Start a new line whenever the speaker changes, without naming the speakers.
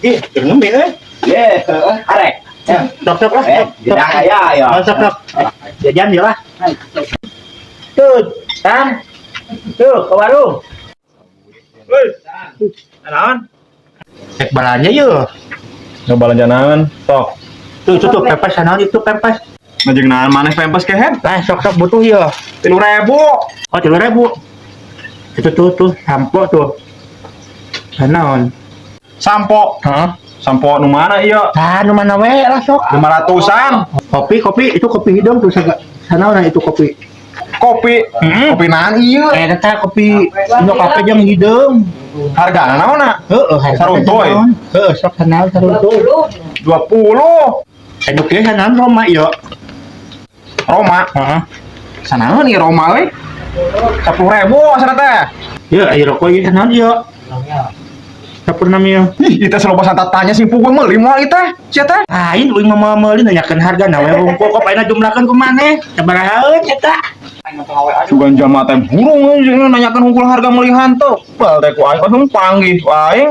Ih, keur ngemil euy.
Ye, arek.
Sok sok lah.
Eh,
Sok.
gedang aya ya.
Oh, sok sok. Jajan ya lah. Tuh, Tang. Tuh, ke warung.
Woi. Naon?
Cek balanja yuk.
Nu balanja naon? Sok.
Tuh, tuh, tuh, pempes naon itu pempes.
Ngajeng naon maneh pempes kehed?
Lah, sok sok butuh ya.
3.000.
Oh, 3.000. Itu tuh tuh sampo tuh. Naon?
Sampo.
Heeh.
Sampo nu mana ieu?
Nah, nu mana we lah sok.
500-an.
Kopi, kopi, itu kopi hidung tuh saga. Sana itu kopi.
Kopi. Kopi naon ieu?
Eh, eta kopi nu kopi jeung hideung.
Hargana naonna?
Heeh, hargana
Saruntuy.
naon? Heeh, sok sanaon saruntuy.
20.
Eh, nu kieu sanaon Roma ieu.
Roma.
Heeh.
Sanaon ieu Roma euy? 10.000 sana teh.
Ieu aya rokok ieu sanaon ieu? Sampurna ieu.
Ih, ieu teh loba santat tanya sing puguh meuli moal ieu teh. Sia teh.
Lain uing mah meuli nanyakeun harga na we wungkul kok ayeuna jumlahkeun ku maneh. Sabarahaeun eta?
Sugan jama teh burung euy nanyakeun hungkul harga meuli hanteu. Bal teh ku aing langsung panggih ku aing.